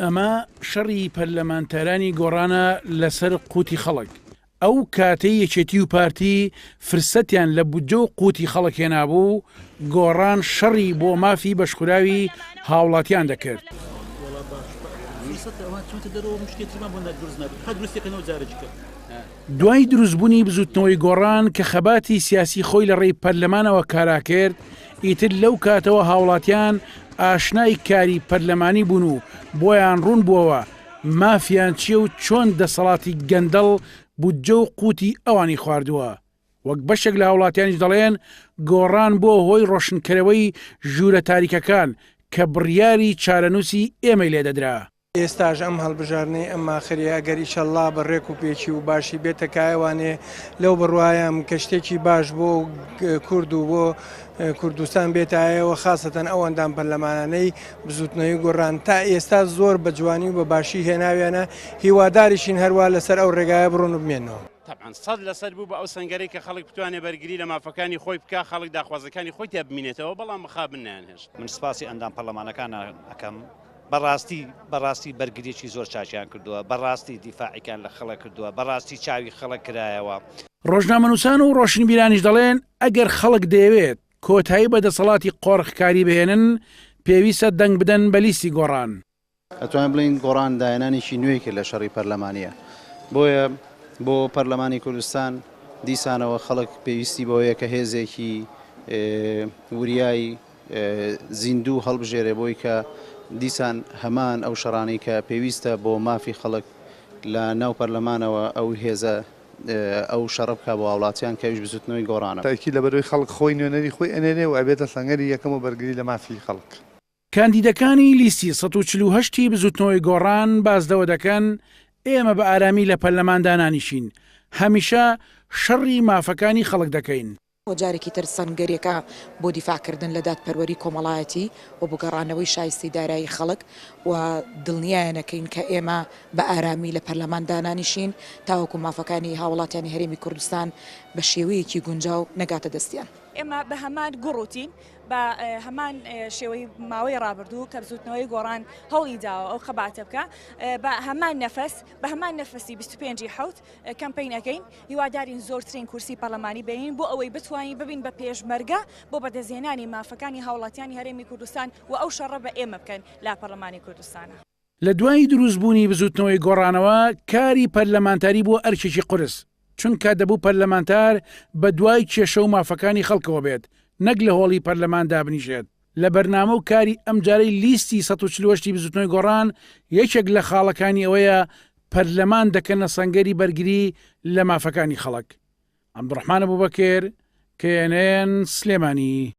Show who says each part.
Speaker 1: ئەمە شەڕی پەرلەمانتارانی گۆڕانە لەسەر قوتی خەڵک، ئەو کاتەی یەکێتی و پارتی فرسەتیان لە بودجە و قوتی خەڵک هێنابوو، گۆڕان شەڕی بۆ مافی بەشخوراوی هاوڵاتیان دەکرد. دوای دروستبونی بزوتنەوەی گۆڕان کە خەباتی سیاسی خۆی لە ڕێی پەرلەمانەوە کارا کرد، ئیتر لەو کاتەوە هاوڵاتیان ئاشنای کاری پەرلەمانی بوون و بۆیان ڕوون بووەوە مافیان چیە و چۆن دەسەڵاتی گەندەڵ بودجە و قوتی ئەوانی خواردووە. وەک بەشێک لە هاوڵاتیانیش دەڵێن گۆڕان بووە هۆی ڕۆشنکەرەوەی ژوورە تاریکەکان کە بڕیاری چارەنووسی ئێمەی لێدەدرا.
Speaker 2: ئێستاش ئەم هەڵبژاردنەی ئەم ئاخریە ئەگەر ئیشەڵڵا بە ڕێک و پێکی و باشی بێتە کایەوانێ لەو بڕوایەم کە شتێکی باش بۆ کورد و بۆ کوردستان بێتایەوە خاسەتەن ئەو ئەندام پەرلەمانانەی بزوتنەوەی گۆڕان تا ئێستا زۆر بە جوانی و بە باشی هێناویانە هیواداریشین هەروا لەسەر ئەو ڕێگایە بڕۆن و بمێنەوە.
Speaker 3: تەبعەن سەد لەسەد بوو بە ئەو سەنگەرەی کە خەڵک بتوانێت بەرگری لە مافەکانی خۆی بکا، خەڵک داخوازەکانی خۆی تیا بمینێتەوە، بەڵام مخابن نەیانهێشت.
Speaker 4: من سپاسی ئەندام پەرلەمانەکان ئەکەم بەڕاستی بەڕاستی بەرگریەکی زۆر چاکیان کردووە بەڕاستی دیفاعیکان لە خەڵک کردووە بەڕاستی چاوی خەڵک کرایەوە.
Speaker 1: ڕۆژنامەنووسان و ڕۆشنبیرانیش دەڵێن، ئەگەر خەڵک دەیەوێت کۆتایی بە دەسەڵاتی قۆرخکاری بهێنن، پێویستە دەنگ بدەن بە لیستی گۆڕان.
Speaker 5: ئەتوانین بڵێین گۆڕان داهێنانێکی نوێی کرد لە شەڕی پەرلەمانییە. بۆیە بۆ پەرلەمانی کوردستان دیسانەوە خەڵک پێویستی بەوەیە کە هێزێکی وریای زیندوو هەڵبژێرێ بۆی کە دیسان هەمان ئەو شەڕانەی کە پێویستە بۆ مافی خەڵک لە ناو پەرلەمانەوە ئەو هێزە ئەو شەڕە بکا بۆ هاوڵاتیان کە ئەویش بزوتنەوەی گۆڕانە.
Speaker 6: تەئکید لەبەرئەوەی خەڵک خۆی نوێنەری خۆی ئەنێرێ و ئەبێتە سەنگەری یەکەم و بەرگری لە مافی خەڵک.
Speaker 1: کاندیدەکانی لیستی 148 ی بزوتنەوەی گۆڕان باس لەوە دەکەن، ئێمە بە ئارامی لە پەرلەمان دانانیشین، هەمیشە شەڕی مافەکانی خەڵک دەکەین.
Speaker 7: بۆ جارێکی تر سەنگەرێکە بۆ دیفاع کردن لە دادپەروەری کۆمەڵایەتی و بۆ گەڕانەوەی شایستەی دارایی خەڵک و دڵنیایانەکەین کە ئێمە بە ئارامی لە پەرلەمان دانانیشین تاوەکو مافەکانی هاوڵاتیانی هەرێمی کوردستان بە شێوەیەکی گونجاو نەگاتە دەستیان.
Speaker 8: ئێمە بە هەمان گوڕ و تین، بە هەمان شێوەی ماوەی ڕابردوو کە بزووتنەوەی گۆڕان هەوڵی داوە ئەو خەباتە بکا، بە هەمان نەفەس، بە هەمان نەفەسی 25 ی حەوت کەمپەین ئەکەین، هیوادارین زۆرترین کورسی پەرلەمانی بێنین بۆ ئەوەی بتوانین ببین بە پێشمەرگە بۆ بەدەستهێنانی مافەکانی هاوڵاتیانی هەرێمی کوردستان و ئەو شەڕە بە ئێمە بکەن لە پەرلەمانی کوردستانا.
Speaker 1: لە دوای دروستبوونی بزوتنەوەی گۆڕانەوە کاری پەرلەمانتاری بووە ئەرکێکی قورس، چونکە دەبوو پەرلەمانتار بە دوای کێشە و مافەکانی خەڵکەوە بێت نەک لە هۆڵی پەرلەمان دابنیشێت. لە بەرنامە و کاری ئەمجارەی لیستی 148 ی بزوتنەوەی گۆڕان یەکێک لە خاڵەکانی ئەوەیە پەرلەمان دەکەنە سەنگەری بەرگری لە مافەکانی خەڵک. عەبدولڕەحمان ئەبوبەکر، KNN، سلێمانی.